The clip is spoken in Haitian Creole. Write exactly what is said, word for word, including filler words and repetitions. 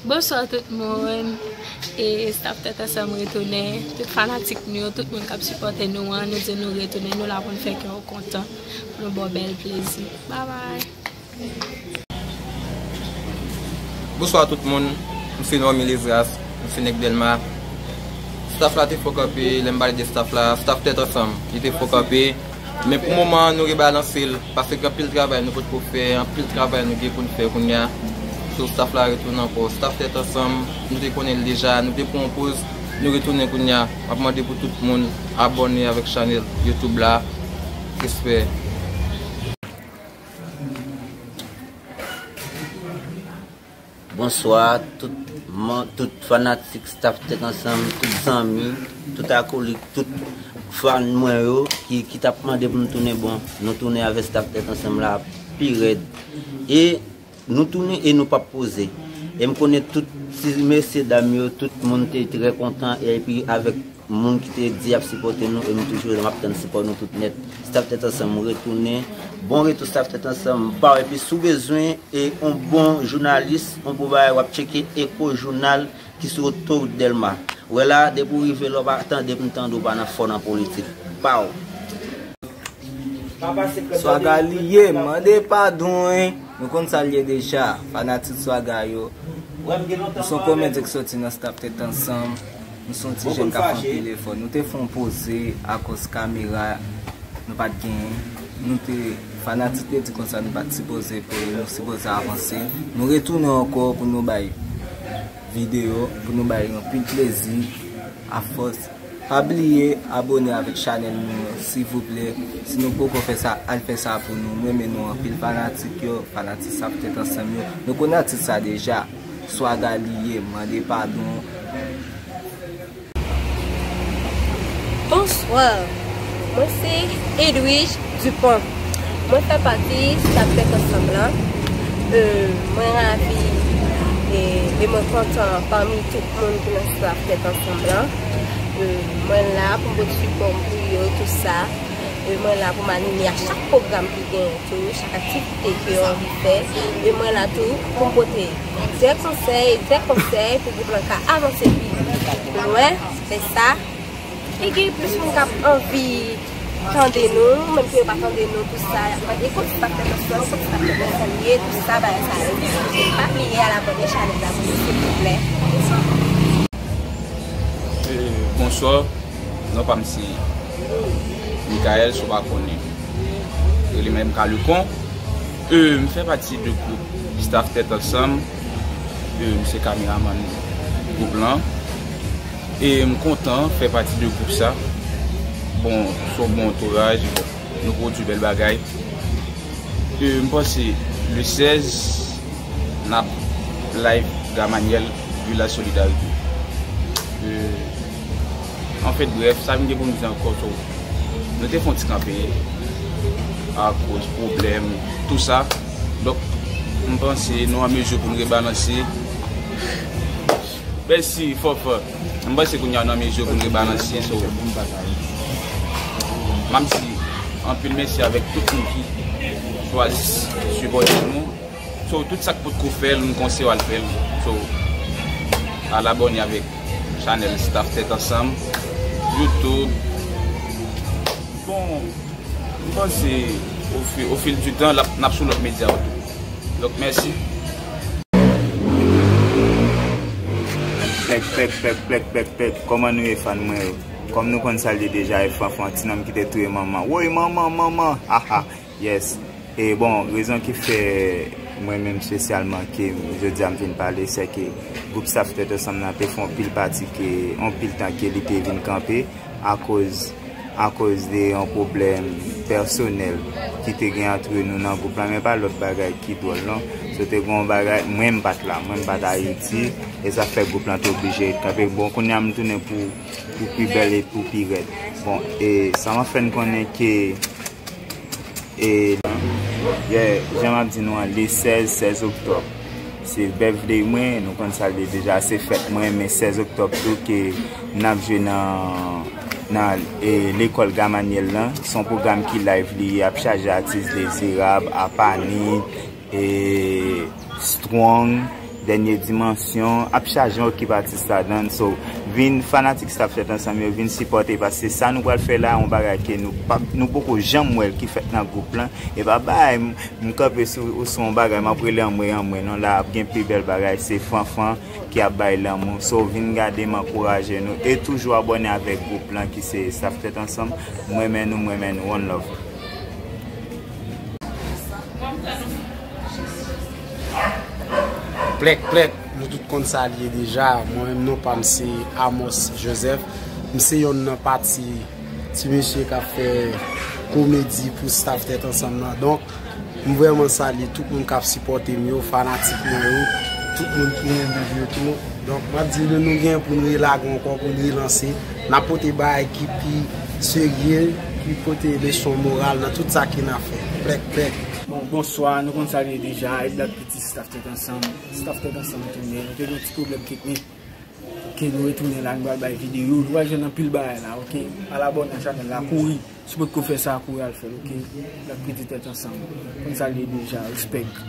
Bonswa tout moun. E staff Tèt Ansanm retounen. Tout fanatik nou yo, tout moun k ap sipòte nou an, nou di nou retounen, nou la pou n fè kè w kontan, pou nou ba w bèl plezi. Babay. Bonswa tout moun. M se Normy Lesras, m se nèg Dèlma. Staff la te fò kanpe, lè m pale de staff la, staff Tèt Ansanm, li te fò kanpe. Men pou moman an, nou rebalanse l, paske gen anpil travay nou potko fè, anpil travay nou gen pou n fè kounye a. So, staff la retounen ankò. Staff Tèt Ansanm, nou te konnen l deja, nou te pran yon poz, nou retounen kounye a. M ap mande pou tout moun abòne avèk chanèl YouTube la. Respè. Bonswa tout man, tout fanatik staff Tèt Ansanm, tout zanmi, tout akolik, tout fan mwen yo ki, ki t ap mande pou m tounen, bon, nou tounen avèk staff Tèt Ansanm la pi rèd. E nou tounen e nou p ap poze. E m konnen tout ti mesye dam yo, tout moun te trè kontan epi avèk moun ki te di y ap sipòte nou e nou toujou la, m ap tann sipò nou tout nèt. Staff Tèt Ansanm retounen. Bon retou staff Tèt Ansanm, pow. Epi si w bezwen e yon bon jounalis, yon bon bagay, w ap tcheke Echo Jounal ki sou otowout Dèlma. Wè la, depi w rive la, w pa tande pou n tande w pa nan fò nan politik. Pow. Swaga li ye, mande padon wi. Nou konn sa l ye deja, fanatik Swaga yo. Nou se yon komedyen ki soti nan staff Tèt Ansanm. Nou se yon ti jèn k ap fè anpil efò. Nou te fè yon poze akoz kamera nou pa t genyen. Nou te, fanatik te di konsa nou pa t sipoze peye, nou sipoze avanse. Nou retounen ankò pou nou bay videyo, pou nou bay anpil plezi. Afòs, pa bliye abòne avèk chanèl nou an silvouplè. Si nou poko fè sa, al fè sa pou nou. Nou renmen nou anpil fanatik yo, fanatik staff Tèt Ansanm yo. Nou konn atis sa deja. Swaga li ye, mande padon. Bonswa, mwen se Edwige Dupont. Mwen fè pati staff Tèt Ansanm lan. E, mwen ravi e, e mwen kontan pami tout moun ki nan staff Tèt Ansanm lan. E, mwen la pou m pote sipò m pou yo, tou sa. E, mwen la pou m anime a chak pwogram ki genyen tou, chak aktivite ke yo anvi fè. E mwen la tou pou m pote de konsèy, de konsèy pou gwoup lan ka avanse pi lwen. Se sa. E gen plis moun k ap anvi tande nou, menm si yo pa tande nou, tou sa, y ap mande kote staff Tèt Ansanm, kote staff Tèt Ansanm ye, tou sa, bagay sa yo. Pa bliye al abòne chanèl la pou nou, silvouplè. E, bonswa, non pa m se Michael, si w pa konnen. Rele m M K Lecon. E, m fè pati de gwoup staff Tèt Ansanm. E, m se kameramann gwoup lan. E m kontan fè pati de gwoup sa. Bon, se yon bon antouraj, bon, nou pwodui bèl bagay. E m panse le sèz n ap live Gamanyèl, Vilaj Solidarite. E, anfèt, brèf, sa m gen pou m di ankò, so, nou te fè yon ti kanpe akoz pwoblèm, tou sa. Donk, m panse nou an mezi pou n rebalanse. Mèsi, Fòfò. M panse kounye a nou an mezi pou n rebalanse, so, m ap di anpil mèsi avèk tout moun ki chwazi sipòte nou. So, tout sa k potko fè l, m konseye w al fè l. So, al abòne avèk chanèl staff Tèt Ansanm, YouTube. Bon, m panse, o fi-, o fil di tan, l ap, n ap sou lòt medya yo tou. Donk, mèsi. Pèk, pèk, pèk, pèk, pèk, pèk. Kòman nou ye, fan mwen yo? Kòm nou konn sa l ye deja, e Fanfan, ti nonm ki te touye manman. Woy, manman, manman! Haha, yes. E bon, rezon ki fè mwen menm espesyalman ke jodi a m vin pale, se ke gwoup staff Tèt Ansanm nan te fè yon pil pati ke, yon pil tan ke li te vin kanpe, akoz, akoz de yon pwoblèm pèsonèl ki te gen antre nou nan gwoup lan, men pa lòt bagay ki dwòl non. Se te gen yon bagay, mwen m pa t la, mwen m pa t Ayiti, e sa fè gwoup lan te oblije ret kanpe. Bon, kounye a m tounen pou, pou pi bèl e pou pi rèd. Bon, e sa m ap fè n konnen ke E, yeah, jan m ap di nou an, le sèz, sèz oktòb, se birthday mwen, nou konn sa l ye deja, se fèt mwen, men sèz oktòb tou ke n ap jwe nan, nan, e, lekòl Gamanyèl lan. Se yon pwogram ki live li ye, ap chaje atis Dezirab, Apani, e, Strong, Dènye Dimansyon ap chaje yon ekip atis ladan l. So, vin fanatik Staff Tèt Ansanm yo, vin sipòte, paske sa nou pral fè la, yon bagay ke nou pa, nou poko janm wè l ki fèt nan gwoup lan. E pa bagay m, m kanpe sou, ou sou yon bagay, m ap rele anmwe, anmwe. Non, la ap gen pi bèl bagay, se Fanfan ki ap bay lanmou. So, vin gade m, ankouraje nou. E toujou abòne avèk gwoup lan ki se Staff Tèt Ansanm. M renmen nou, m renmen nou. One love. Plèk, plèk, nou tout konn sa l ye deja. Mwen menm, non pa m se Amos Joseph. M se yonn nan pati ti mesye k ap fè komedi pou Staff Tèt Ansanm nan. Donk, m vrèman salye tout moun k ap sipòte m yo, fanatik mwen yo, tout moun ki renmen m yo tou. Donk, m ap di nou, nou gen pou n relage ankò, pou n relanse. N ap pote bagay ki pi serye, ki pote leson moral nan tout sa ke n ap fè. Plèk, plèk. Bon, bonswa, nou konn sa l ye deja, e Black Pretty Staff Tèt Ansanm. Staff Tèt Ansanm tounen, nou te gen yon ti pwoblèm teknik. Ke nou retounen la, nou pral bay videyo, nou pral jwenn anpil bagay la, oke? Al abòne nan chanèl la, kouri. Si w potko fè sa, kouri al fè l, oke? Black Pretty Tèt Ansanm. Konn sa l ye deja, respect.